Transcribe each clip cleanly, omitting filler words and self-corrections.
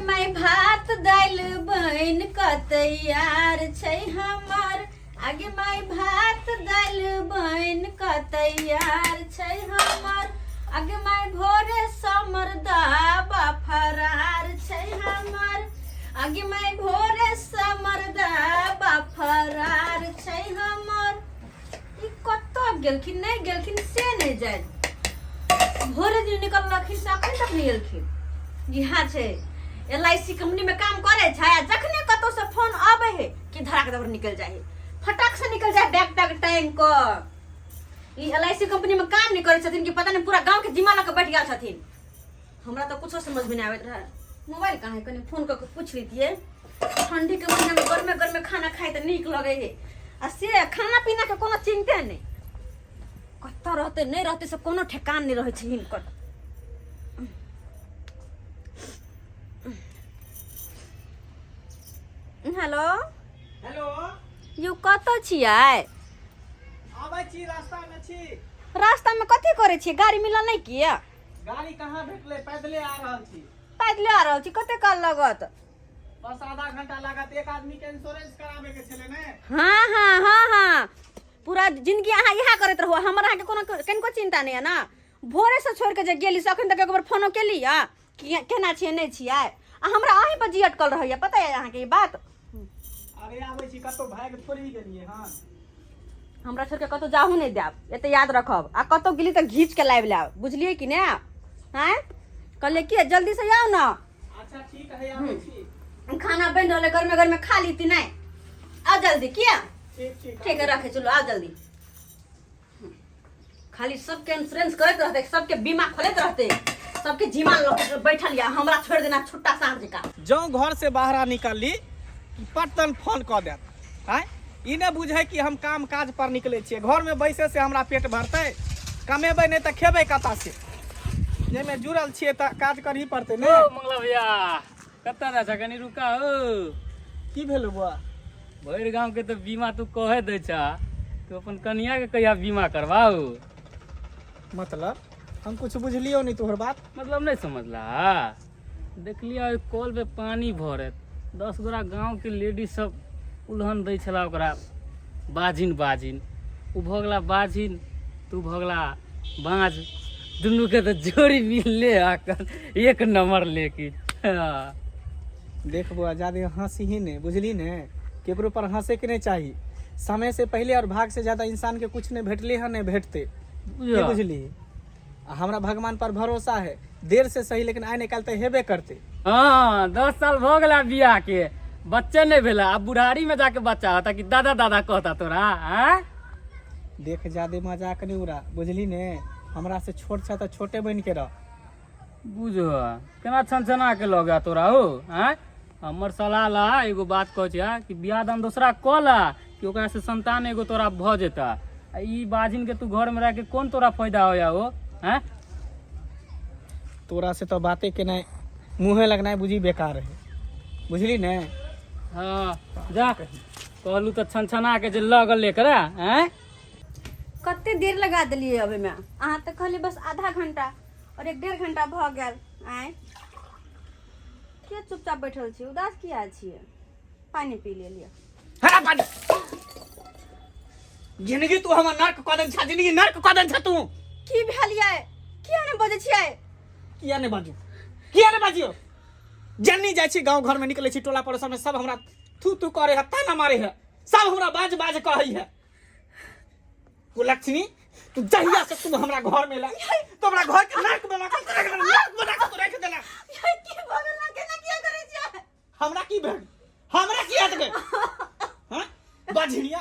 माय भात दालि बनि कऽ तैयार छै हमर। आगे माय भात दालि बनि कऽ तैयार छै हमर। आगे माय भोरे समर दाबा फरार छै हमर। आगे माय भोरे समर दाबा फरार छै हमर। ई कतऽ गेलखिन नहि गेलखिन से नहि जानि। भोरे जे निकललखिन से अखन तक नहि एलखिन। इहा छै एल I C company में काम करे छै आ जखने कतौ से फोन आबे है कि धड़ाक दबड़ निकल जाए है, फटाक से निकल जाए बैग तैग टांग कऽ। E L I C company में काम नहीं करे छथिन कि पता नहीं पूरा गांव के जिम्मा लऽ के बैठ गेल छथिन। हमरा तऽ कुछो समझ में नहीं आबैत रहे। मोबाइल कहाँ है, कनि फोन कऽ के पूछ लेतियै। ठंडी के महीना में गर्मे गर्मे खाना खाइ तऽ नीक लगे है आ से खाना पीना के कोनो चिंते नहीं। कतऽ रहते नहीं रहते से कोनो ठेकान नहीं रहै छै हिनकर। हेलो हेलो यौ कतऽ छियै? आबै छी, रास्ता में छी। रास्ता में कथी करै छियै? गाड़ी मिलल नहीं किया? गाड़ी कहाँ भेटलै, पैदले आ रहल छी। पैदले आ रहल छी? कते काल लगत? बस आधा घंटा लागत। एक आदमी के इंश्योरेंस कराबे के छलै ने। हाँ हाँ हाँ हाँ, पूरा जिंदगी अहाँ इएह करैत रहू, हमर अहाँके कोनो कनिको चिंता नहीं है ना। भोरे से छोड़ के जे गेली से अखन तक एक बार फोनो केली या कि केना छियै नहि छियै? आ हमरा अहीं पर जी अटकल रहैया, पता है अहाँके ई बात? अरे आबै छी, कतौ भागि थोड़ी गेलियै हन। हमरा छोड़ के कतौ जाहू नहीं देब, एते याद रखब। आ कतौ गेली तऽ घीच के लाबि लायब, बुझलियै कि नहि? आँय कहलियै कि जल्दी से आउ ना। अच्छा ठीक है, आबै छी। खाना बनि रहलै, गर्मे गर्मे खा लीती। नहि आउ जल्दी किया? ठीक ठीक ठीक है, रखे चलू, आउ जल्दी। खाली सबके इंश्योरेंस करैत रहते, सबके बीमा खोलैत रहते, सबके जिम्मा लऽ के बैठल या हमरा छोड़ देना छुट्टा साँझ जकाँ। जँ घर से बाहर निकलली कि पटदन फोन कऽ देत। आँय ई नहि बुझै कि हम काम काज पर निकलै छियै, घरमे बैसे से हमरा पेट भरतै? कमेबै नहि तऽ खेबै कतऽ से? जाहिमे जुड़ल छियै तऽ काज करही पड़तै ने। ओ मंगला भैया, कतऽ जाइ छह? कनि रुका हो। की भेल बौआ? भरि गाँव के तऽ बीमा तू कहे दै छह, तू अपन कनिया के कहिया बीमा करबाऊ? मतलब हम कुछ बुझलियौ नहि तोहर बात। मतलब नहि समझला? देखलियै ओहि कल पे पानी भरत 10 गोरा गाँव के लेडीज सब उलहन दै छला ओकरा, बाजिन बाजिन। ओ भऽ गेला बाजिन, तू भऽ गेला बाँझ, दुनू के तऽ जोड़ी मिलले अखन एक नंबर। लेकिन हाँ। देख बौआ, ज्यादे हंसी ही नहीं, बुझली ने? केकरो पर हंसे के नहीं चाही। समय से पहले और भाग से ज्यादा इंसान के कुछ नहीं भेटले है, नहीं भेटते। की बुझल। बुझली? आ हमरा भगवान पर भरोसा है, देर से सही लेकिन आइ निकाल तऽ हेबे करते। हाँ, 10 साल भऽ गेला बियाह के, बच्चे नहीं भेला, आब बुढ़ारी में जाके बच्चा होता कि दादा दादा कहता तोरा? आँय देख, ज्यादे मजाक नहीं उड़ा, बुझली ने? हमरा से छोट छ तऽ छोटे बन के रह। बुझ केना छनछना के लऽ गया तोरा हो। आँय हमर सलाह ला, एगो बात कहै छियै कि बियाह दान दोसरा कऽ ला कि ओकरा से संतान एगो तोरा भऽ जेता। आ ई बाजिन के तू घर में रह के कोन तोरा फायदा होया हो? आँय तोरा से तो बातें केनाइ मुँहे लगनाइ बुझी बेकार है, बुझली ने? हाँ जा, कहलू तऽ छनछना के जे लऽ गेल एकरा। आँय कते देर लगा देलियै अबै में? अहाँ तऽ कहलियै बस आधा घंटा और एक डेढ़ घंटा भऽ गेल। आँय किया चुपचाप बैठल छी? उदास किया छियै? पानि पी लेलियै। हरा पानी। जिंदगी तू हमर नर्क कऽ देने छा, जिंदगी नर्क कऽ देने छा तू। की भेल यै? किया नहि बजै छियै? किया नहि बाजू, किया नहि बाजियौ? जन्नी जाइ छी गाँव घर में, निकलै छी टोला पड़ोस में, सब हमरा थू थू करे है, ताना मारे है, सब हमरा बाज बाज कहै है। तू लक्ष्मी, तू जहिया से तू हमरा घर में ला तो हमरा घर के नर्क बना के रख देला, नर्क बना के तू रख देला। यै की भऽ गेल? केना किया करै छियै? हमरा की भेल? हमरा की हट गए? हाँ बझनिया,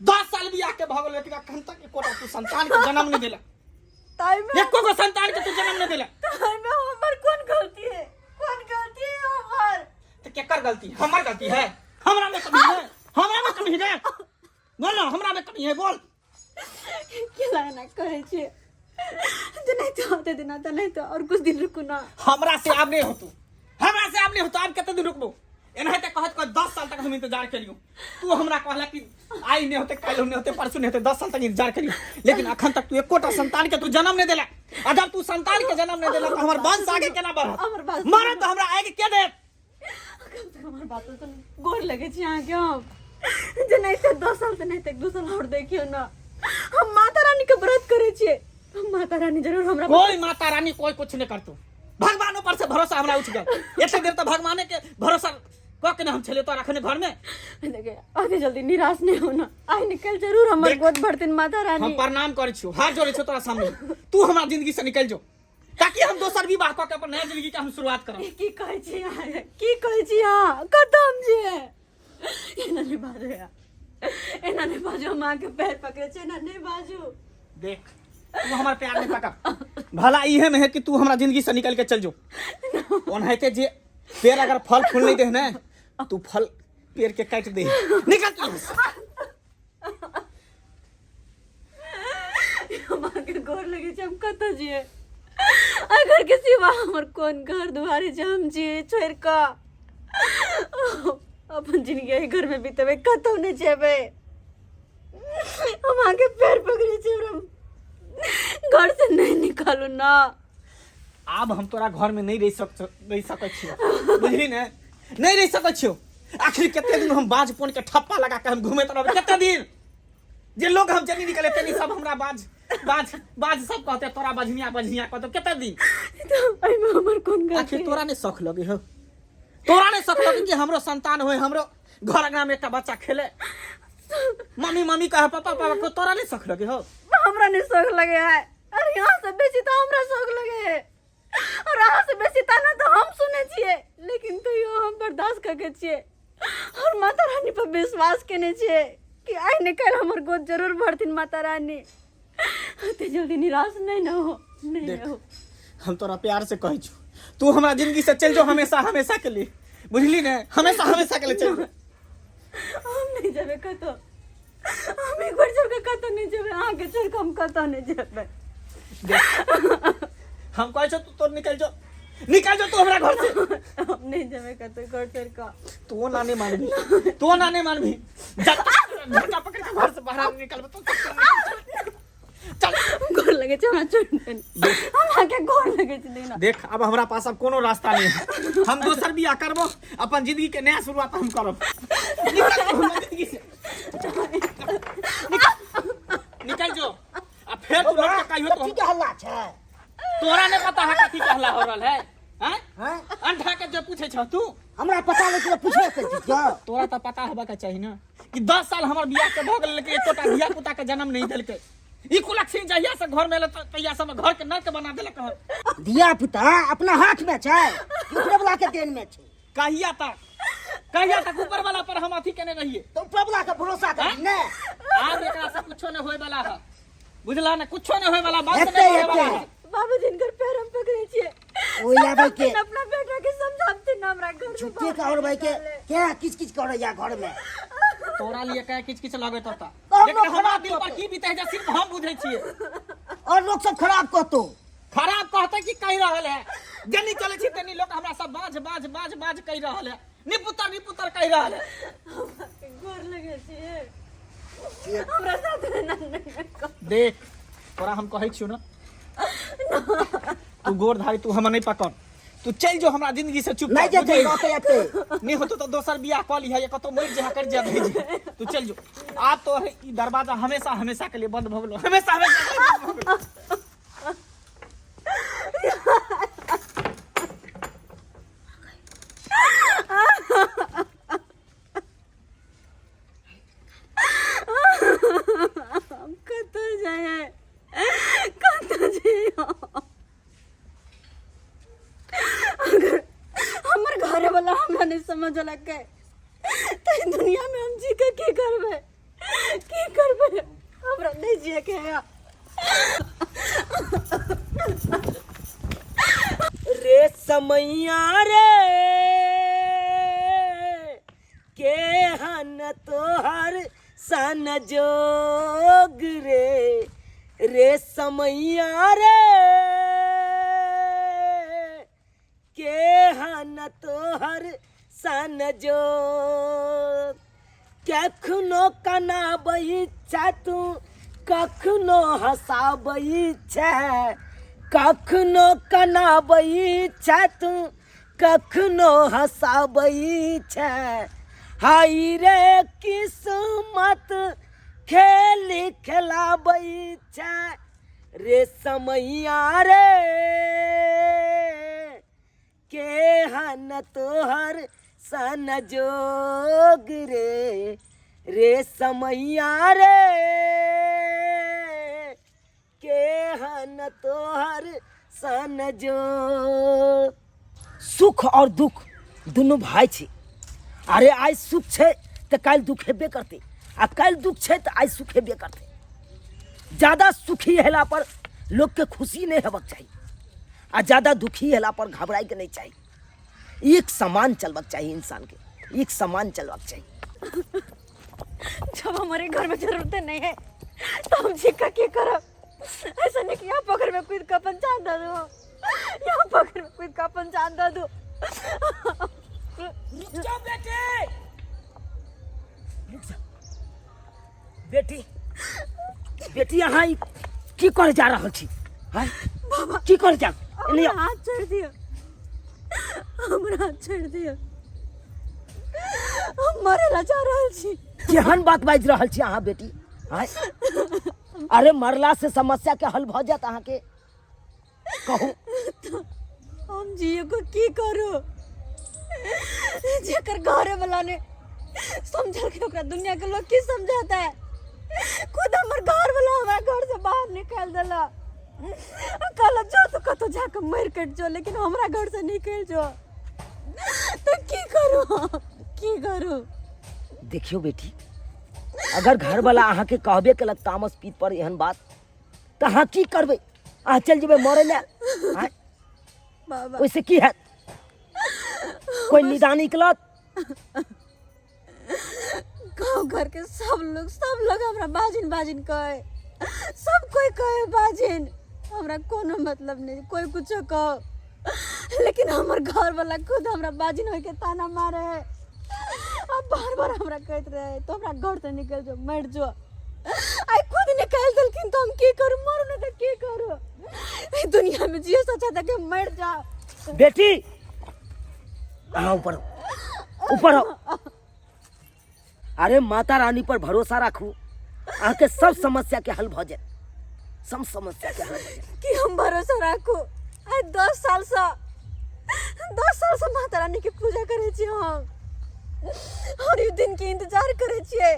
10 साल बियाह के भऽ गेल लेकिन अखन तक एकोटा तू संतान के जन्म नहीं देला। ताहिमे एको गो संतान के तू जन्म नहीं देला। ताहिमे हमर कोन गलती है? कोन गलती है हमर? तो केकर गलती? हमर गलती है? हमरा में कमी है? हमरा में कमी है? बोल ना, हमरा में कमी है, बोल। केला एना कहै छियै? जे नहि तो होते दिना तऽ नहि तो और कुछ दिन रुकू ना। हमरा से आब नहीं होतो, हमरा से आब नहीं होतो। आब कते दिन रुकबो? एनाहिते कहत कहत 10 साल तक हम इंतजार केलियो। तू हमरा कहला कि आइ नहीं होते, काल्हि नहीं होते, परसों नहीं होते, 10 साल तक इंतजार केलियो लेकिन अखन तक तू एकोटा संतान के तू जन्म नहीं देला। अगर तू संतान के जन्म नहीं देला तो हमर वंश आगे केना हमर बढ़त? वंश मरत तो हमरा आगे के देत? बात सुन, गोर लगे छी अहाँके हम। जेनाहिते 10 साल तेनाहिते 1-2 साल और देखियौ ना। हम माता रानी के व्रत करै छियै, हम माता रानी जरूर हमरा कोई माता रानी कोई कुछ नहीं करतो। भगवानों पर से भरोसा हमरा उठ गेल। एते देर तो भगवाने के भरोसा कऽ के ने हम छलियै तोरा अखने घर में। देखे अति जल्दी निराश नहीं होना, आइ निकल जरूर हमर देख। गोद भरतिन माता हम रानी। प्रणाम करै छियौ, हाथ जोड़ै छियौ तोरा सामने, तू हमरा जिंदगी से निकल जो ताकि हम दोसर विवाह कऽ के अपन नया जिंदगी के हम शुरुआत करब। की कहै छी अहाँ, की कहै छी अहाँ? कतऽ हम छियै? एना नहि बाजू यार, एना नहि बाजू, हम अहाँके पैर पकड़ै छी, एना नहि बाजू। देख तू हमर प्यार नहीं पकड़, भला इहे में है कि तू हमरा जिंदगी से निकल के चल जो। ओनाहिते जे पेड़ अगर फल फूल नहीं दे ने तू फल पेड़ के काट दे, निकल तू। हम अहाँके गोर लगै छी, हम कतऽ छियै? आ घर के सिवा हमर कोन घर दुआरे छै? हम छियै छोड़ि कऽ अपन जिंदगी एहि घर में बितेबै, कतहु नहि जेबै। हम अहाँके पैर पकड़ै छी, हमरा घर से नहीं निकालू ना। आब हम तोरा घर में नहीं रह सक रह सकै छियो, बुझली ने? नहीं रह सकै छियो। आखिर कते दिन हम बाज पोन के ठप्पा लगा के हम घूमैत रहबै? कते दिन जे लोग हम जनी निकले तेनी सब हमरा बाज बाज बाज सब कहते, तोरा बजनिया बजनिया कहते, कते दिन? तऽ एहिमे हमर कोन गलती? आखिर तोरा नहीं शौक लगे हो? तोरा नहीं शौक लगे कि हमरो संतान होए, हमरो घर अंगना में एकटा बच्चा खेले, मम्मी मम्मी कहे, पापा पापा कहे, तोरा नहीं शौक लगे हो? हमरा नहीं शौक लगे है। अरे यहाँ से बेसी तो हमरा शौक लगे है, और अहाँ से बेसी ताना तो हम सुने छियै, लेकिन तैयो हम बर्दाश्त करके छियै और माता रानी पर विश्वास केने छियै कि आइ ने काल्हि हमर गोद जरूर भरथिन माता रानी। एते जल्दी निराश नहीं न हो, नहीं देख। न हो। हम तोरा प्यार से कहै छु, तू हमरा जिंदगी से चल जो हमेशा हमेशा के लिए, बुझली ने? हमेशा हमेशा के लिए चल जो। हम नहीं जेबै कतौ, हम एक बार छोड़ के कतौ नहीं जेबै, अहाँके छोड़ के हम कतौ नहीं जेबै। देख, हम कहै छौ तू तोर निकल जो, निकल जो तू हमरा घर से। हम नहीं जेबै कतौ घर छोड़ के। तू ना नहीं मानबी, तू ना नहीं मानबी, जा झटका पकड़ के घर से बाहर निकलबे तू। चल। गोर लगे छै हमरा, छोड़ दे, हम अहाँके गोर लगे छै देखना। देख अब हमरा पास अब कोनो रास्ता नहीं है, हम दोसर बियाह करबो, अपन जिंदगी के नया शुरुआत हम करब। निकल तू हमरा जिंदगी से, निकल, निकल जो। आ फेर तू लौट के कहियो तो कथी के हल्ला छै? तोरा नहीं पता है कथी के हल्ला हो रहल है? हैं? हैं? अंठा के जो पूछे छ तू। हमरा पता नहीं, तोरा पूछे के छी क्या? तोरा तो पता होबा के चाही ना कि 10 साल हमर बियाह के भऽ गेल, लेकिन एकोटा धिया पुता के जन्म नहीं देलकै। ई कुलक्षणी जहिया से घर में एलै तहिया से हमर घर के नर्क बना देलक हन। धिया पुता अपना हाथ में छै, ऊपर वाला के देन में छै। कहिया तक, कहिया तक ऊपर वाला पर हम अथी केने रहिए? तो ऊपर वाला के भरोसा करी ने। आब एकरा से कुछो नहीं होय वाला है, बुझला ना? कुछो नहीं होय वाला बात हेतै, नहीं होय वाला हेतै। है। बाबू जिनकर पैर हम पकड़े छियै, ओहि लाबै के अपना बेटा के समझाबथिन हमरा घर से झूठे के और भाई के क्या किच किच करैया घर में? तोरा लिए कहे किच किच लगैत होता, और लेकिन लोग हमरा खराब दिल पर कहतौ। की बीते है सिर्फ हम बुझै छियै। और लोग सब खराब कहतो। खराब कहते कि कहि रहल है, जनी चले छी तनी लोग हमरा सब बाज बाज बाज बाज कहि रहल है, निपुतर निपुतर कहि रहल है। गोर लगे छियै, हमरा साथ एना नहि कर। देख तोरा हम कहै छियौ ना, तू गोर धारी तू हमर नहीं पकड़, तू चल जो हमरा जिंदगी से, चुप नहीं कर, जेतै, बुझली? रहतै एतै। नहीं होतो तो दोसर बियाह कऽ लिह या कतौ मरि जेहा कर जा भेज, तू चल जो। आब तो ई दरवाजा हमेशा हमेशा के लिए बंद भऽ गेलो, हमेशा हमेशा के लिए बंद भऽ गेलो। हम कतऽ जाइए, कतऽ जाइए? अगर हमर घरे वाला हमरा नहीं समझलकै तऽ ई दुनिया में हम जी के की करबै, की करबै? हमरा नहीं जिए के है। रे समैया रे के हन तोहर सन जोग रे, रे समैया रे के हन तोहर सन जोग। कखनो कनाबै छै तू, कखनो हँसाबै छै, कखनो कनाबै छै तू, कखनो हँसाबै छै। हाय रे किस्मत खेल खेलाबै छै रे समैया रे, केहन तोहर सन जोग रे, रे समैया रे, केहन तोहर सन जोग। सुख और दुख दुनू भाई छै। अरे आइ सुख छै तऽ काल्हि दुख हेबे करतै, आ काल्हि दुख छै तऽ आइ सुख हेबे करतै। ज्यादा सुखी हेला पर लोकके खुशी नहि हेबाक चाही, आ ज्यादा दुखी हेला पर घबराइके नहि चाही। एक समान चलबाक चाही इंसानके, एक समान चलबाक चाही। जब हमारे घर में जरूरत नहीं है तो हम झिक्का के करब? ऐसा नहीं कि यहाँ पोखर में कूद के अपन जान दे दो, यहाँ पोखर में कूद के अपन जान दे दो। रुक जाओ बेटे, रुक जाओ बेटी। बेटी अहाँ ई की करे जा रहल छी? हैं? की करे जा? एने हमरा हाथ छोड़ दियो, हमरा हाथ छोड़ दियो, हम मरे ला जा रहल छी। केहन बात बाजि रहल छी अहाँ बेटी? हैं? अरे मरला से समस्या के हल भऽ जायत अहाँके? कहू। हम जियो को की करू जेकर घरे वाला ने समझल के ओकरा दुनिया के लोग की समझाता है। खुद हमर घर वाला हमरा घर से बाहर निकाल देला, कहला जो तू कतौ जाके मर कट जो, लेकिन हमरा घर से निकल जो। तो की करू हम? की करू? देखियो बेटी, अगर घर वाला अहाँके कहबे केलक तामस पीत पर एहन बात, तऽ अहाँ की करबै? अहाँ चलि जेबै मरै लए? आँय? बाबा, ओहिसँ की हैत? कोइ निदान निकलत? गाँव घर के सब लोग हमरा बाजिन बाजिन कहे, सब कोई कहे बाजिन, हमरा कोनो मतलब नहीं, कोई कुछो कहो, लेकिन हमर घर वाला खुद हमरा बाजिन होके ताना मारे है। अब बार बार हमरा कहत रहे तो हमरा घर से निकल जो, मर जो। आई खुद निकाल देलखिन तो हम की करू? मरू नहीं तो की करू? ई दुनिया में जियो से अच्छा था कि मर जाओ। बेटी अहाँ ऊपर आउ, ऊपर आउ। अरे माता रानी पर भरोसा राखू, अहाँके सब समस्या के हल भऽ जायत, सब समस्या के हल भऽ जायत। कि हम भरोसा राखू? आइ 10 साल से, 10 साल से माता रानी के पूजा करै छी हम, और ई दिन के इंतजार करै छियै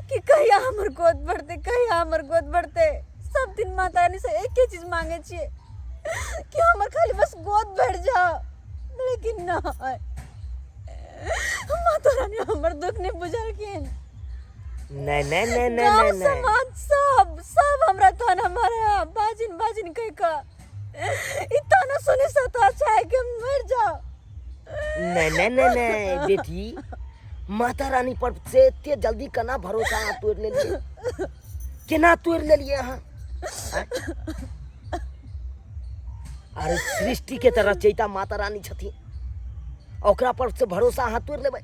कि कहिया हमर गोद बढ़ते, कहिया हमर गोद बढ़ते। सब दिन माता रानी से एके चीज मांगे छियै कि हमर खाली बस गोद बढ़ जाओ, लेकिन ना, माता रानी हमर दुख नहीं बुझलखिन। नहीं नहीं नहीं नहीं। गाँव नहीं नहीं। समाज सब सब हमरा ताना मारे है, बाजिन बाजिन कह का। ई ताना सुने से तो अच्छा है कि हम मर जाओ। नहीं नहीं नहीं नहीं बेटी, माता रानी पर से एते जल्दी केना भरोसा अहाँ तोड़ि लेलियै? केना तोड़ि लेलियै अहाँ? आँय? अरे सृष्टि के तऽ रचयिता माता रानी छथिन, ओकरा पर से भरोसा अहाँ तोड़ि लेबै?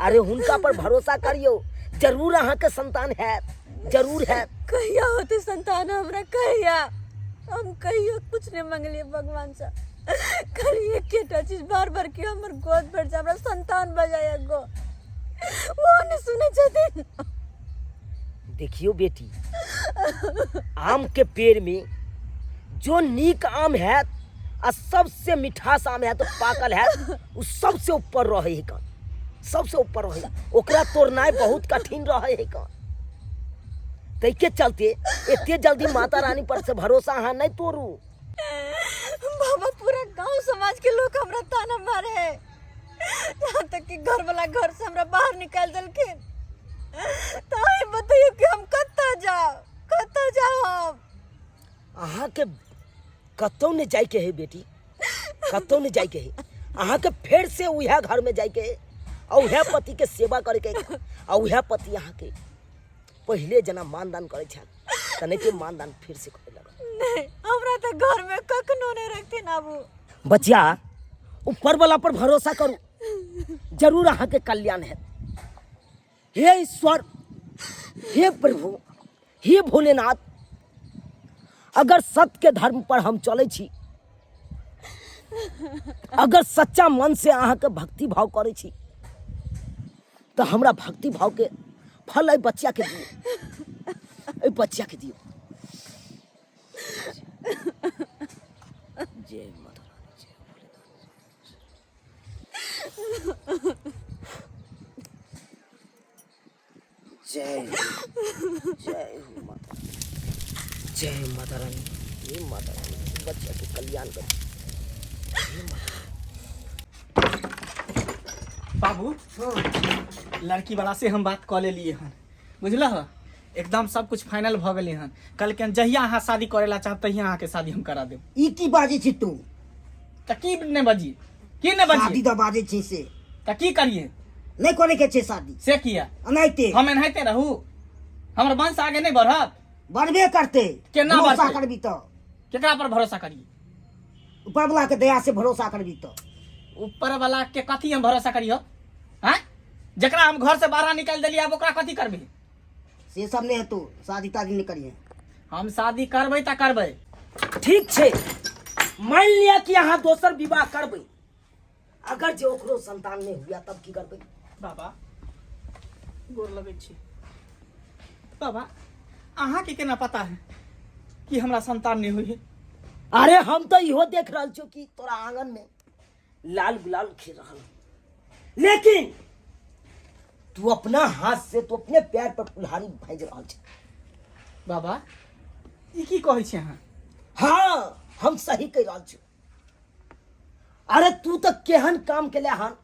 अरे हुनका पर भरोसा करियौ, जरूर अहाँके संतान हैत, जरूर हैत। कहिया होते संतान हमरा? कहिया? हम कहियो कुछ नहीं मंगलिए भगवान से, खाली एकेटा चीज बार बार कि हमर गोद भर जा, हमरा संतान बजाय गो, वो नहीं सुने छथिन। देखियो बेटी, आम के पेड़ में जो नीक आम हैत आ सबसे मिठास आम हैत, पाकल हैत, उ सबसे ऊपर रहे है कन, सबसे ऊपर रहे, ओकरा तोड़नाइ बहुत कठिन रहे है कन। ताहिके चलते एते जल्दी माता रानी पर से भरोसा अहाँ नहीं तोड़ू। बाबा, पूरा गांव समाज के लोग हमरा ताना मारे है, यहाँ तक कि घर वाला घर से हमरा बाहर निकाल देलखिन। तो अहीं बतैयो कि हम कतऽ जाओ, कतऽ जाओ हम? अहाँके कतहु नहि जाइके है बेटी, कतहु नहि जाइके है। अहाँके फेर से उएह घरमे जाइके है आ उएह पतिके सेवा करैके है, आ उएह पति अहाँके पहिले जेना मानदान करै छल तेनाहिते मानदान फेर से करे लगल। नहीं, हमरा तऽ घर में कखनो नहीं रखथिन आबू। बचिया, ऊपर वाला पर भरोसा करू, जरूर अहाँके कल्याण है। हे ईश्वर, हे प्रभु, हे भोलेनाथ, अगर सत्य के धर्म पर हम चलै छी अगर सच्चा मन से अहाँके भक्ति भाव करै छी तऽ हमरा भक्ति भावके फल एहि बच्चाके दियौ, एहि बच्चाके दियौ। जय माता रानी, जय भोलेनाथ। जय हो, जय हो माता, जय माता रानी। हे माता रानी, बच्चा के कल्याण कर। बाबू, लड़की वाला से हम बात कऽ लेलिए हन, बुझलह? एकदम सब कुछ फाइनल भऽ गेलै हन। कहलकै हन जहिया अहाँ शादी करै ला चाहब तहिया अहाँके शादी हम करा देब। ई की बाजै छी तू? तऽ की नहि बजियै? की नहि शादी बजियै? तऽ बाजै छी से। तऽ की करियै? नहि करे के छै शादी। से किया? एनाहिते। हम एनाहिते रहू? हमर वंश आगे नहि बढ़त? बढ़बे करते। केना भरोसा बढ़तै? करबी तऽ। केकरा पर भरोसा करियै? ऊपर वाला के दया से भरोसा करबी तऽ। ऊपर वाला के कथी हम भरोसा करियो? हैं, जकरा हम घर से बाहर निकालि देलियै, आब ओकरा कथी करबै? से सब नहि हेतौ, शादी तादी नहि करिहे। हम शादी करबै तऽ करबै। ठीक छै, मान लिअ कि अहाँ दोसर विवाह करबै, अगर जे ओकरो संतान नहि हुए तब की करबै? बाबा, गोर लगै छी बाबा। अहाँके केना पता है कि हमरा संतान नहि होइ है? अरे हम तऽ इहो देख रहल छियौ कि तोरा आंगन में लाल गुलाल खेल रहल, लेकिन तू अपना हाथ से तू अपने पैर पर कुल्हाड़ी भाँजि रहल छै। बाबा, ई की कहै छी अहाँ? हाँ, हम सही कहि रहल छी। अरे तू तऽ केहन काम केले हन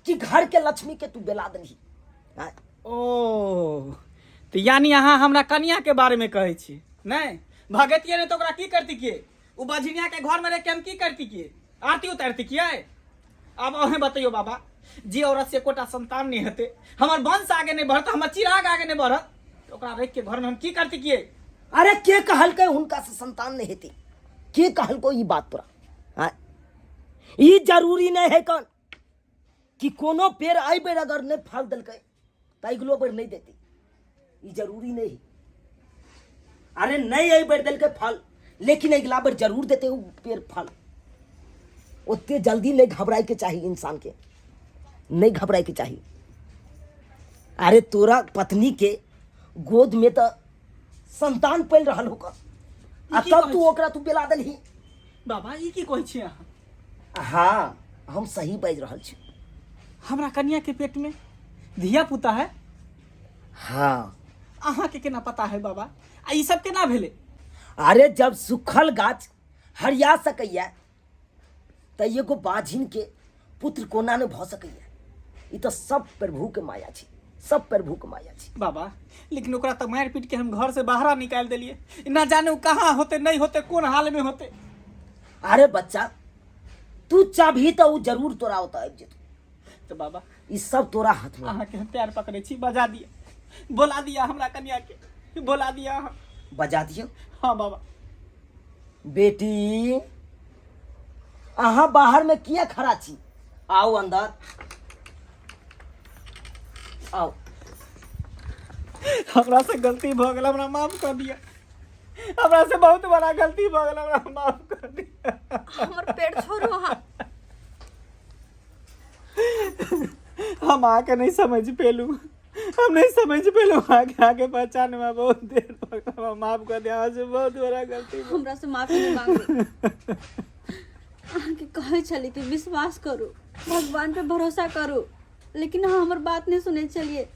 कि घर के लक्ष्मी के तू बेला देलही। आँय? ओ तऽ यानी अहाँ हमरा कनिया के बारे में कहै छी? नहि भगतियै नहि तऽ ओकरा की करती? के ओ बझिनिया के घर में रह के हम की करती? के आरती उतारती? किए? आब अहें बतैयो बाबा, जे औरत से एकोटा संतान नहीं हेतै, हमर वंश आगे नहीं बढ़त, हमर चिराग आगे नहीं बढ़त, तऽ ओकरा रख के घर में हम की करती? किए? अरे के कहलकै हुनका से संतान नहीं हेतै? के कहलको ई बात तोरा? आँय? ई जरूरी नहीं है कन कि कोनो पेड़ एहि बेर अगर नहीं फल देलकै तऽ अगिलो बेर नहीं देतै, ई जरूरी नहीं है। अरे नहीं एहि बेर देलकै फल, लेकिन अगिला बेर जरूर देतै ओ पेड़ फल। ओते जल्दी नहीं घबराइके चाही, इंसान के नहीं घबराइके चाही। अरे तोरा पत्नी के गोद में तऽ संतान पलि रहल होकर आ की तब कहै तू छी? ओकरा तू बेला देलही। बाबा, ई की कहै छी अहाँ? हाँ, हम सही बाजि रहल छी। हमरा कनिया के पेट में धिया पुता है? हाँ। अहाँ के केना पता है बाबा? आ ई सब केना भेलै? अरे जब सुखल गाछ हरिया सकैया तऽ एगो बाझिन के पुत्र कोना नहि भऽ सकैया? ई तऽ सब प्रभु के माया छै, सब प्रभु के माया छै। बाबा, लेकिन ओकरा तऽ मारि पीट के हम घर से बाहर निकालि देलियै, ना जाने ओ कहाँ होते, नहीं होते, कोन हाल में होते। अरे बच्चा, तू चाहबही तऽ ओ जरूर तोरा ओतऽ आबि जेतौ। तऽ बाबा, ई सब तोरा हाथ में। अहाँके हम पैर पकड़ै छी, बजा दिया, बोला दिया, हमरा कनिया के बोला दिया अहाँ। बजा दियौ? हाँ बाबा। बेटी, अहाँ बाहर में किया खड़ा छी? आउ अंदर आउ। हमरा से गलती भऽ गेल, हमरा माफ कर दिया। हमरा से बहुत बड़ा गलती भऽ गेल, हमरा माफ कर दिया। हमर पेट छोड़ू अहाँ। हम आके नहीं समझ पेलू, हम नहीं समझ पेलू। आगे आगे पहचान में बहुत देर भऽ गेल। हमरा माफ कर दिया, हमरा से बहुत बड़ा गलती भऽ हमरा से माफी नहीं मांगू। अहाँके कहै छली कि विश्वास करू, भगवान पे भरोसा करू, लेकिन अहाँ हमर बात नहीं सुनै छलियै।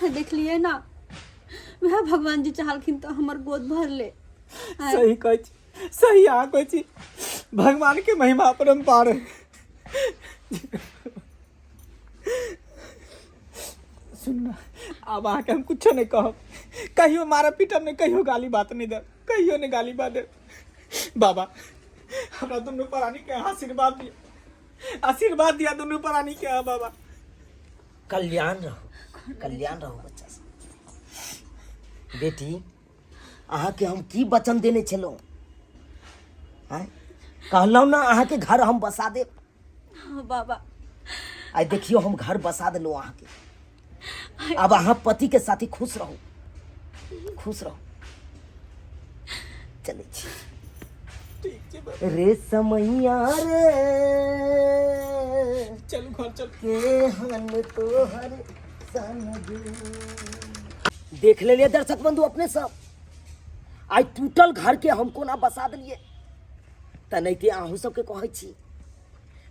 देखलियै ना, वएह भगवान जी चाहलखिन तऽ हमर गोद भर ले। सही कहै छी, सही अहाँ कहै छी। भगवान के महिमा अपरम्पार है। सुन ना, आब अहाँके हम कुछो नहीं कहब। कहियो मारब पीटब नहीं, कहियो गाली बात नहीं देब, कहियो नहीं गाली बात देब। बाबा, हमरा दुनू प्राणी के आशीर्वाद दिया, आशीर्वाद दिया दुनू प्राणी के अहाँ बाबा। कल्याण रहो, कल्याण रहो बच्चा सब। बेटी, अहाँके हम की वचन देने छलहुँ? आँय, कहलहुँ ने अहाँके घर हम बसा देब? हाँ बाबा। आइ देखियौ, हम घर बसा देलहुँ अहाँके। आब अहाँ पति के साथी खुश रहू, खुश रहू। चलै छी। ठीक छै। रे समैया रे। चलू घर चलू। केहन तोहर संजो। देख लेलिए दर्शक बंधु अपने सब, आइ टूटल घर के हम कोना बसा देलिए। तऽ नहिते अहूँ सबके कहै छी,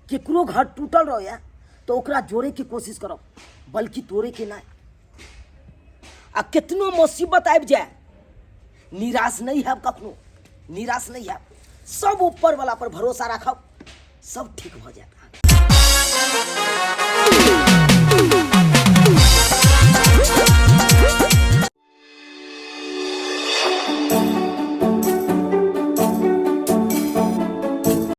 केकरो घर टूटल रहैया तऽ ओकरा जोड़े के कोशिश करब, बल्कि तोड़े के नहि। आ केतनो मुसीबत आबि जाय, निराश नहीं हैब, कखनो निराश नहीं हैब। सब ऊपर वाला पर भरोसा राखब, सब ठीक भऽ जायत।